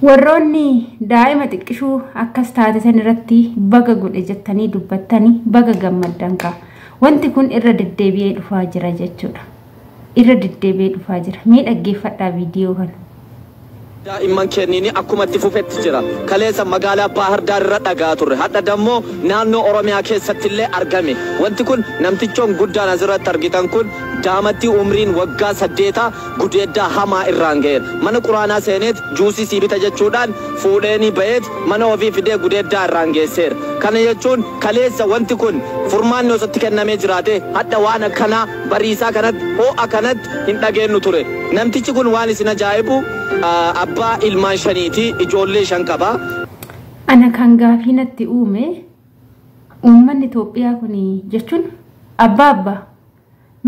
Warroonni daa'ima xiqqishuu akkas taate san irratti baga godhe jettanii dubbattanii baga gammaddan kaa. Wanti kun irra deddeebi'ee dhufaa jira jechuudha. Irra deddeebi'ee dhufaa jira. Mee dhaggeeffadhaa viidiyoo kana. Daa'imman kenniini akkuma itti fufetti jira. Kaleessa magaalaa Baahir Daar irra dhagaa turre. Hadha dammoo naannoo Oromiyaa keessatti illee argame. Wanti kun namtichoon guddaan asirratti argitan kun daamattii umriin waggaa 8 gudeeddaa hamaa irraan ga'eera. Mana quraanaa seeneet juusii sii bita jechuudhaan fuudheenii ba'eet mana ofii fidee gudeeddaa irraan geesseera. Kana jechuun kaleessa wanti kun furmaanni osoo itti kennamee jiraate hadha waan akkanaa bariisaa kanatti ho'a kanatti hin dhageenyu ture. Namtichi kun waan isin ajaa'ibu abbaa ilmaan 5ti, ijoollee 5 qaba. Ana kan gaafii natti uume uummanni Itoophiyaa kun jechuun abbaa abbaa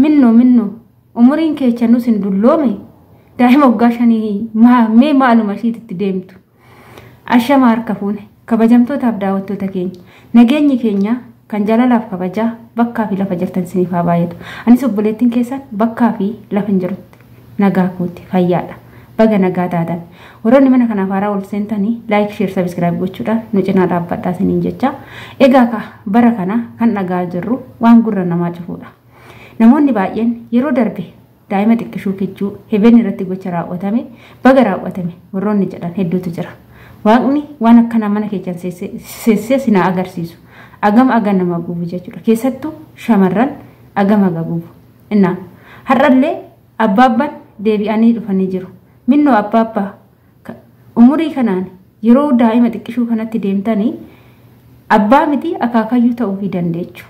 minnoo minnoo umuriin keechanus hin dulloome daa'ima waggaa 5 mee maaluma ishiitti deemtu. Ashama harka fuune kabajamtootaaf daawwattoota keenya nageenyi keenya kan jaalalaaf kabajaa bakkaa fi lafa jirtan isiniif haa baay'atu. Anis obboleettiin keessan bakkaa fi lafa hin jirutti nagaa kooti fayyaadha. Baga nagaa taatan. Warroonni mana kanaaf haaraa ol seentanii like, share, subscribe gochuudhaan nu cinaa dhaabbadhaa isiniin jecha. Egaa ka bara kana kan dhagaa jirru waan gurra namaa cufuudha. Namoonni baay'een yeroo darbe daa'ima xiqqishuu kichuu hebeen irratti gocha raawwatame baga raawwatame warroonni jedhan hedduutu jira. Waaqni waan akkanaa mana keessan seessee sinaa agarsiisu. Agam aga nama gubu jechuudha. Keessattuu shamarran agam aga gubu. Innaa har'allee abbaabbaan deebi'anii dhufanii jiru. Minnoo abbaabbaa umurii kanaan yeroo daa'ima xiqqishuu kanatti deemtanii abbaa miti akaakayyuu ta'uu dandeechu.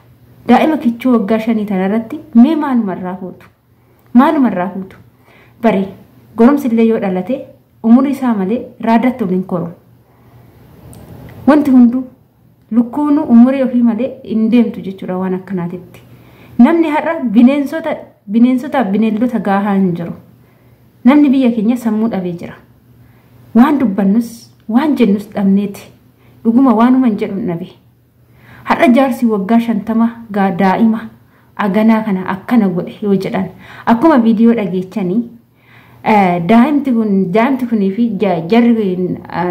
Daa'ima kichuu waggaa 5 tanarratti mee maalumarraa fuutu? Maalumarraa fuutu? Bari goromsillee yoo dhalate umurii isaa malee raadatti ol hin koru. Wanti hunduu lukkuun umurii ofii malee hin deemtu jechuudha waan akkanaatitti. Namni har'a bineensotaaf bineeldota gaahaa hin jiru. Namni biyya keenya sammuu dhabee jira. Waan dubbannus waan jennus dhabneeti. Dhuguma waanuma hin jedhu dhabe. Har'a jaarsi waggaa 50 daa'ima aganaa kana akkana godhe yoo jedhan akkuma viidiyoo dhageechanii daa'imti kunii fi jarri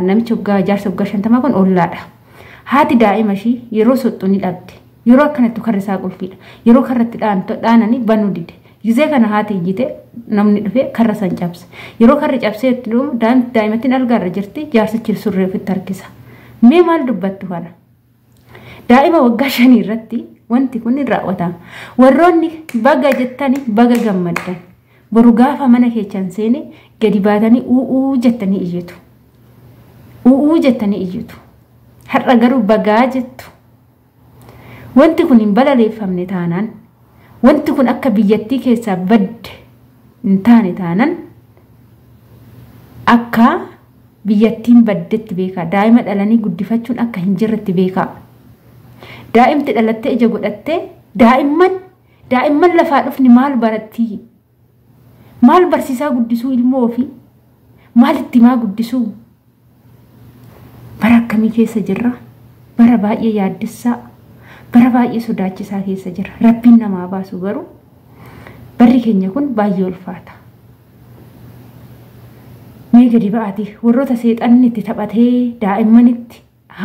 namicha waggaa jaarsa waggaa 50 kun ollaadha. Haati daa'ima ishii yeroo soxxu ni dhabde. Yeroo akkanatti karri isaa qulfiidha. Yeroo karratti dhaananii banuu dide. Gizee kana haati iyyite namni dhufee karra san cabse. Yeroo karri cabsee itti dhumu daa'imattiin algaarra jirti jaarsichi surree ofitti harkisa. Mee maal dubbattu kana? Daa'ima waggaa 5 irratti wanti kun hin raawwatama. Warroonni baga jettanii baga gammaddan. Boru gaafa mana keessan seene gadi baatanii u'uu jettanii iyyitu. U'uu jettanii iyyitu. Har'a garuu bagaa jettu. Wanti kun hin balaleeffamne taanaan wanti kun akka biyyattii keessaa badde hin taane taanaan akka biyyattiin baddetti beekaa. Daa'ima dhalanii guddifachuun akka hin jirretti beekaa. Daa'imti dhalattee ija godhattee daa'imman lafaa dhufni maal barattii? Maal barsiisaa guddisuu ilmoo ofii? Maal itti maa guddisuu? Bara akkamii keessa jirra? Bara baay'ee yaaddessaa, bara baay'ee sodaachisaa keessa jira. Rabbiin namaa baasu garuu barri keenya kun baay'ee ulfaata. Mee gadi ba'aati warroota seexanni itti taphatee daa'immanitti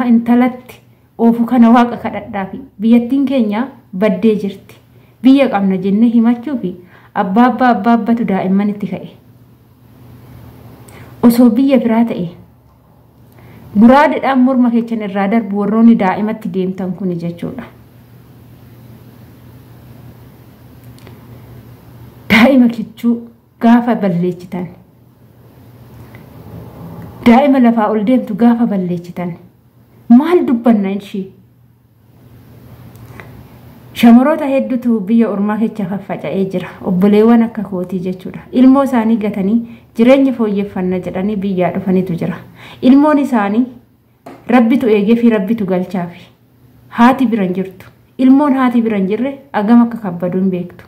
intalatti oofu kana waaqa kadhadhaafi biyyattiin keenya baddee jirti. Biyya qabna jennee himachuu fi abbaa abbaabbatu daa'immanitti ka'e. Osoo biyya biraa ta'e guraadeedhaan morma keessan irraa darbu warroonni daa'imatti deemtan kuni jechuudha. Daa'ima kichuu gaafa balleechitan, daa'ima lafaa ol deemtu gaafa balleechitan maal dubbanna ishii? Shamarroota hedduutu biyya ormaa keessa faffaca'ee jira. Obboleewwan akka kootii jechuudha. Ilmoo isaanii gatanii jireenya fooyyeffanna jedhanii biyyaa dhufanitu jira. Ilmoon isaanii rabbitu eegee fi rabbitu galchaafi. Haati bira hin jirtu. Ilmoon haati bira hin jirre agam akka kabbadu hin beektu.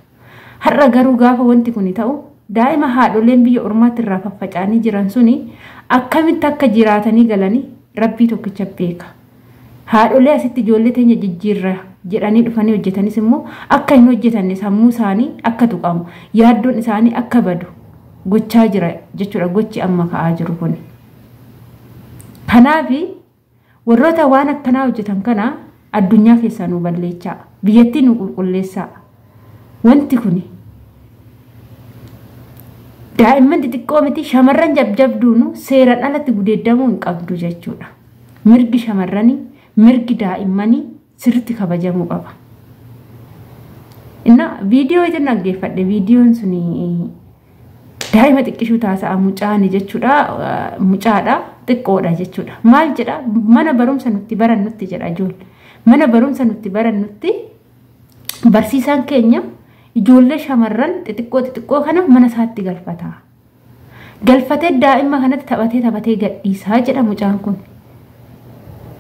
Har'a garuu gaafa wanti kun ta'u daa'ima haadholeen biyya ormaatti irraa faffaca'anii jiran suni akkamitti akka jiraatanii galanii rabbii tokkicha beeka. Haadholee asitti ijoollee teenya jijjiirra jedhanii dhufanii hojjetanis immoo akka hin hojjetanne sammuu isaanii akka tuqamu yaaddoon isaanii akka badu gochaa jira jechuudha gochi amma ka'aa jiru kun. Kanaaf warroota waan akkanaa hojjetan kana addunyaa keessaa nu balleechaa, biyyattii nu qulqulleessaa. Wanti kun daa'imman xixiqqoo miti, shamarran jabjabduun seeraan alatti gudeeddamuu hin qabdu jechuudha. Mirgi shamarranii, mirgi daa'immanii sirriitti kabajamuu qaba. Inna viidiyoo isin dhaggeeffadhe, viidiyoon sun daa'ima xiqqishuu taasa'a mucaani jechuudha, mucaadha xiqqoodha jechuudha. Maal jedha? Mana barumsa nutti barannutti jedha ijoollee. Mana barumsa nutti barannutti barsiisaan keenya ijoollee shamarran xixiqqoo xixiqqoo kana mana isaatti galfata. Galfatee daa'ima kanatti taphatee taphatee gadhiisaa jedha mucaan kun.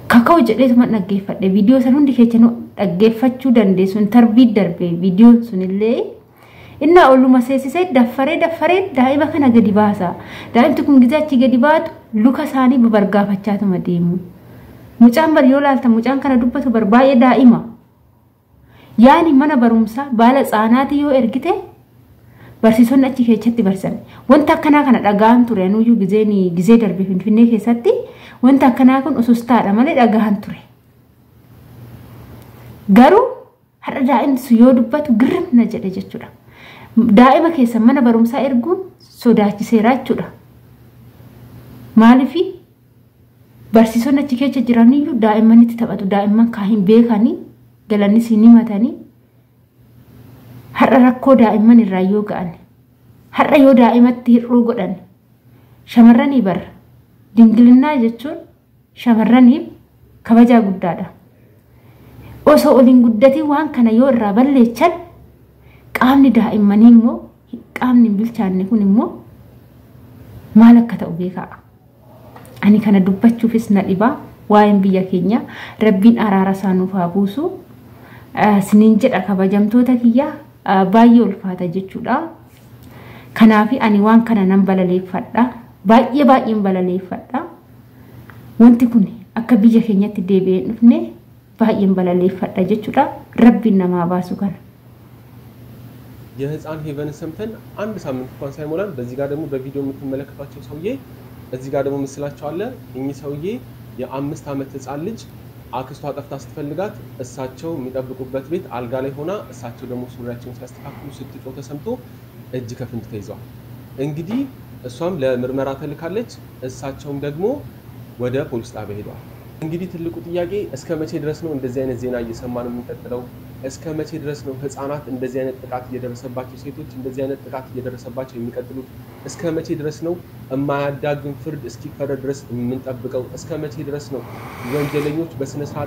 Kaka'u jedheetuma dhaggeeffadhe viidiyoo san hundi keessanuu dhaggeeffachuu dandeessu, intarvii darbee viidiyoon sunillee innaa oluma seesisee daffaree daffaree daa'ima kana gadi baasa. Daa'imti kun gizee achi gadi baatu luka isaanii babargaafachaatuma deemu. Mucaan bar yoo laalta mucaan kana dubbatu bar baay'ee daa'ima. Yaani mana barumsaa baala tsaanaatii yoo ergite barsiisonni achi keessatti barsan. Wanta akkanaa kana dhaga'an ture anuyyuu gizee darbe Finfinnee keessatti wanta akkanaa kun usustaadha malee dhaga'an ture. Garuu har'a daa'imni sun yoo dubbatu girrimna jedhe jechuudha. Daa'ima keessa mana barumsaa erguun sodaachiseera jechuudha. Maaliif barsiisonni achi keessa jiraniyyuu daa'immanitti taphatu, daa'imman kaa hin beekanii galanni siin himatanii har'a rakkoo daa'imman irraa yoo ga'an, har'a yoo daa'imatti hir'uu godhan, shamarranii bara dingilinnaa jechuun shamarraniif kabajaa guddaadha. Osoo oliin guddatiin waan kana yoo irraa balleechan qaamni daa'immanii immoo qaamni hin bilchaanne kun immoo maal akka ta'u beekaa. Ani kana dubbachuufis na dhibaa waa'een biyya keenya rabbiin araara isaa nuuf haa buusu. Siniin jedha kabajamtoota kiyyaa baay'ee ulfaata jechuudha. Kanaaf ani waan kana nan balaleeffadha. Baay'ee baay'een balaleeffadha. Wanti kun akka biyya keenyatti deebi'ee hin dhufne baay'een balaleeffadha jechuudha. Rabbiin namaa baasu kana. የህፃን ሄቨን ሰምተን አንድ ሳምንት እንኳን ሳይሞላን በዚህ ጋር ደግሞ በቪዲዮ የምትመለከቷቸው ሰውዬ እዚህ ጋር ደግሞ ምስላቸው አለ። እኚህ ሰውዬ የ5 ዓመት ህፃን ልጅ አክስቷ ጠፍታ ስትፈልጋት እሳቸው የሚጠብቁበት ቤት አልጋ ላይ ሆና እሳቸው ደግሞ ሱሪያቸውን ሲያስተካክሉ ስትጮህ ተሰምቶ እጅ ከፍንጅ ተይዘዋል። እንግዲህ እሷም ለምርመራ ተልካለች፣ እሳቸውም ደግሞ ወደ ፖሊስ ጣቢያ ሄደዋል። እንግዲህ ትልቁ ጥያቄ እስከ መቼ ድረስ ነው እንደዚህ አይነት ዜና እየሰማን የምንቀጥለው? እስከ መቼ ድረስ ነው ህፃናት እንደዚህ አይነት ጥቃት እየደረሰባቸው፣ ሴቶች እንደዚህ አይነት ጥቃት እየደረሰባቸው የሚቀጥሉት? እስከ መቼ ድረስ ነው የማያዳግም ፍርድ እስኪፈረድ ድረስ የምንጠብቀው? እስከ መቼ ድረስ ነው ወንጀለኞች በስነ ስርዓት